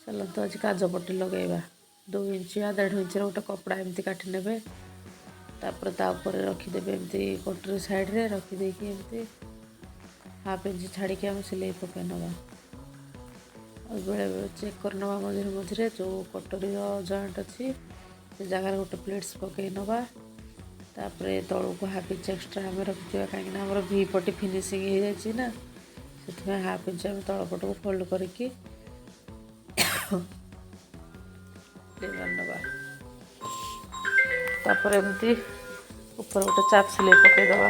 ଚାଲନ୍ତୁ ଆଜି କାଜ ପଟି ଲଗାଇବା। 2 ଇଞ୍ଚ ୟା 1.5 ଇଞ୍ଚର ଗୋଟେ କପଡ଼ା ଏମିତି କାଟି ନେବେ। ତାପରେ ତା ଉପରେ ରଖିଦେବେ, ଏମିତି କଟୋରୀ ସାଇଡ଼୍ରେ ରଖିଦେଇକି ଏମିତି ହାଫ୍ ଇଞ୍ଚ ଛାଡ଼ିକି ଆମେ ସିଲେଇ ପକାଇ ନେବା। ଆଉ ବେଳେବେଳେ ଚେକ୍ କରିନେବା ମଝିରେ ମଝିରେ। ଯେଉଁ କଟୋରୀର ଜଏଣ୍ଟ ଅଛି, ସେ ଜାଗାରେ ଗୋଟେ ପ୍ଲେଟ୍ସ ପକାଇ ନେବା। ତାପରେ ତଳକୁ ହାଫ୍ ଇଞ୍ଚ ଏକ୍ସଟ୍ରା ଆମେ ରଖିଥିବା, କାହିଁକିନା ଆମର ଭି ପଟି ଫିନିସିଂ ହେଇଯାଇଛି ନା, ସେଥିପାଇଁ ହାଫ୍ ଇଞ୍ଚ ଆମେ ତଳ ପଟକୁ ଫୋଲ୍ଡ କରିକି ନେବା। ତାପରେ ଏମିତି ଉପରେ ଗୋଟେ ଚାପ ସିଲେଇ ପକାଇଦେବା।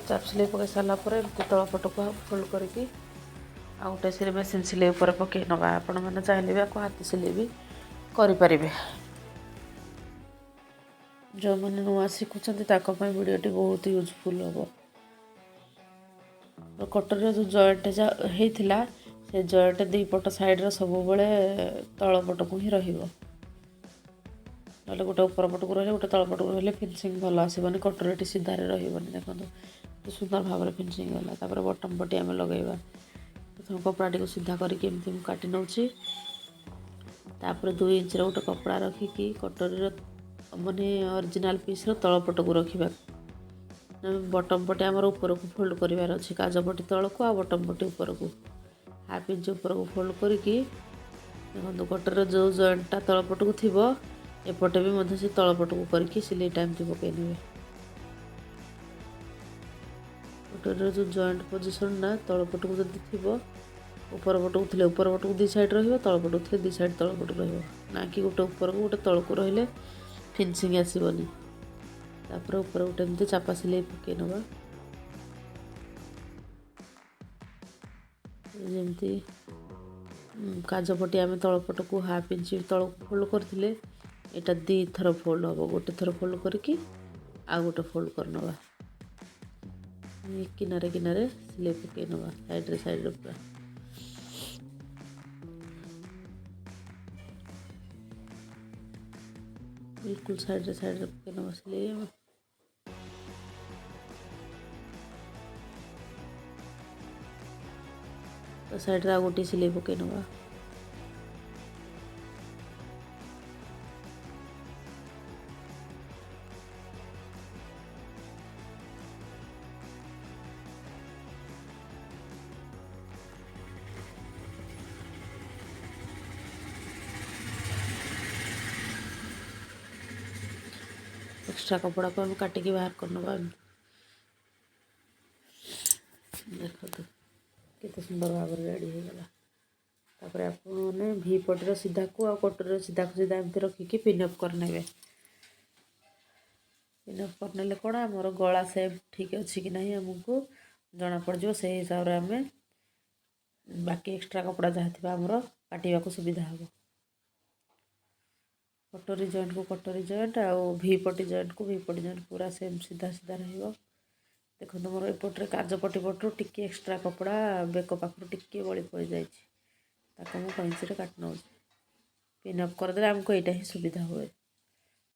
ଚାପ ସିଲେଇ ପକାଇ ସାରିଲା ପରେ ଏମିତି ତଳ ପଟକୁ ଫୋଲ୍ଡ କରିକି ଆଉ ଗୋଟେ ସିଲେଇ, ମେସିନ୍ ସିଲେଇ ଉପରେ ପକାଇ ନେବା। ଆପଣମାନେ ଚାହିଁଲେ ବି ଆକୁ ହାତ ସିଲେଇ ବି କରିପାରିବେ। ଯେଉଁମାନେ ନୂଆ ଶିଖୁଛନ୍ତି, ତାଙ୍କ ପାଇଁ ଭିଡ଼ିଓଟି ବହୁତ ୟୁଜଫୁଲ୍ ହେବ। କଟୋରୀର ଯେଉଁ ଜଏଣ୍ଟ ହେଇଥିଲା, ସେ ଜଏଣ୍ଟ ଦୁଇ ପଟ ସାଇଡ଼୍ର ସବୁବେଳେ ତଳ ପଟକୁ ହିଁ ରହିବ। ନହେଲେ ଗୋଟେ ଉପର ପଟକୁ ରହିଲେ, ଗୋଟେ ତଳ ପଟକୁ ରହିଲେ ଫିନିସିଂ ଭଲ ଆସିବନି, କଟୋରୀଟି ସିଧାରେ ରହିବନି। ଦେଖନ୍ତୁ, ସୁନ୍ଦର ଭାବରେ ଫିନିସିଂ ଗଲା। ତାପରେ ବଟମ୍ ପଟି ଆମେ ଲଗାଇବା। ପ୍ରଥମେ କପଡ଼ାଟିକୁ ସିଧା କରିକି ଏମିତି ମୁଁ କାଟି ନେଉଛି। ତାପରେ 2 ଇଞ୍ଚର ଗୋଟେ କପଡ଼ା ରଖିକି କଟୋରୀର, ମାନେ ଅରିଜିନାଲ୍ ପିସ୍ର ତଳ ପଟକୁ ରଖିବା। ବଟମ୍ ପଟି ଆମର ଉପରକୁ ଫୋଲ୍ଡ କରିବାର ଅଛି। କାଜ ପଟି ତଳକୁ ଆଉ ବଟମ୍ ପଟି ଉପରକୁ, ହାଫ୍ ଇଞ୍ଚ ଉପରକୁ ଫୋଲ୍ଡ କରିକି ଦେଖନ୍ତୁ, କଟୋରୀର ଯେଉଁ ଜଏଣ୍ଟଟା ତଳ ପଟକୁ ଥିବ, ଏପଟେ ବି ମଧ୍ୟ ସେ ତଳ ପଟକୁ କରିକି ସିଲେଇଟା ଏମିତି ପକାଇ ନେବେ। କଟୋରୀର ଯେଉଁ ଜଏଣ୍ଟ ପୋଜିସନ୍ଟା ତଳ ପଟକୁ ଯଦି ଥିବ, ଉପର ପଟକୁ ଥିଲେ ଉପର ପଟକୁ ଦୁଇ ସାଇଡ଼୍ ରହିବ, ତଳ ପଟକୁ ଥିଲେ ଦୁଇ ସାଇଡ଼୍ ତଳ ପଟକୁ ରହିବ, ନା କି ଗୋଟେ ଉପରକୁ ଗୋଟେ ତଳକୁ ରହିଲେ ଫିନିସିଂ ଆସିବନି। ତାପରେ ଉପରେ ଗୋଟେ ଏମିତି ଚାପା ସିଲେଇ ପକାଇ ନେବା। ଯେମିତି କାଜ ପଟି ଆମେ ତଳ ପଟକୁ ହାଫ୍ ଇଞ୍ଚ ତଳକୁ ଫୋଲ୍ଡ କରିଥିଲେ, ଏଇଟା ଦୁଇ ଥର ଫୋଲ୍ଡ ହେବ। ଗୋଟେ ଥର ଫୋଲ୍ଡ କରିକି ଆଉ ଗୋଟେ ଫୋଲ୍ଡ କରିନେବା। କିନାରେ କିନାରେ ସିଲେଇ ପକାଇ ନେବା, ସାଇଡ଼୍ରେ ସାଇଡ଼୍ରେ ପୁରା। ବିଲକୁଲ ସାଇଡ଼୍ରେ ସାଇଡ଼୍ରେ ପକାଇ ନେବା ସିଲେଇ ଆମେ। ତା ସାଇଡ଼୍ରେ ଆଉ ଗୋଟିଏ ସିଲେଇ ପକାଇ ନେବା। ଏକ୍ସଟ୍ରା କପଡ଼ାକୁ ଆମେ କାଟିକି ବାହାର କରିନେବା। ଦେଖନ୍ତୁ, କେତେ ସୁନ୍ଦର ଭାବରେ ରେଡ଼ି ହେଇଗଲା। ତାପରେ ଆପଣମାନେ ଭି ପଟିର ସିଧାକୁ ଆଉ କଟୋରୀର ସିଧାକୁ ସିଧା ଏମିତି ରଖିକି ପିନ୍ ଅପ୍ କରିନେବେ। ପିନ୍ ଅପ୍ କରିନେଲେ କ'ଣ, ଆମର ଗଳା ସେପ୍ ଠିକ୍ ଅଛି କି ନାହିଁ ଆମକୁ ଜଣାପଡ଼ିଯିବ। ସେଇ ହିସାବରେ ଆମେ ବାକି ଏକ୍ସଟ୍ରା କପଡ଼ା ଯାହା ଥିବା ଆମର କାଟିବାକୁ ସୁବିଧା ହେବ। କଟୋରୀ ଜଏଣ୍ଟକୁ କଟୋରୀ ଜଏଣ୍ଟ ଆଉ ଭି ପଟି ଜଏଣ୍ଟକୁ ଭି ପଟି ଜଏଣ୍ଟ ପୁରା ସେମ୍ ସିଧା ସିଧା ରହିବ। ଦେଖନ୍ତୁ, ମୋର ଏପଟରେ କାଜ ପଟି ପଟରୁ ଟିକେ ଏକ୍ସଟ୍ରା କପଡ଼ା ବେକ ପାଖରୁ ଟିକେ ବଳି ପଡ଼ିଯାଇଛି, ତାକୁ ମୁଁ କଇଁଚିରେ କାଟି ନେଉଛି। ପିନ୍ ଅପ୍ କରିଦେଲେ ଆମକୁ ଏଇଟା ହିଁ ସୁବିଧା ହୁଏ।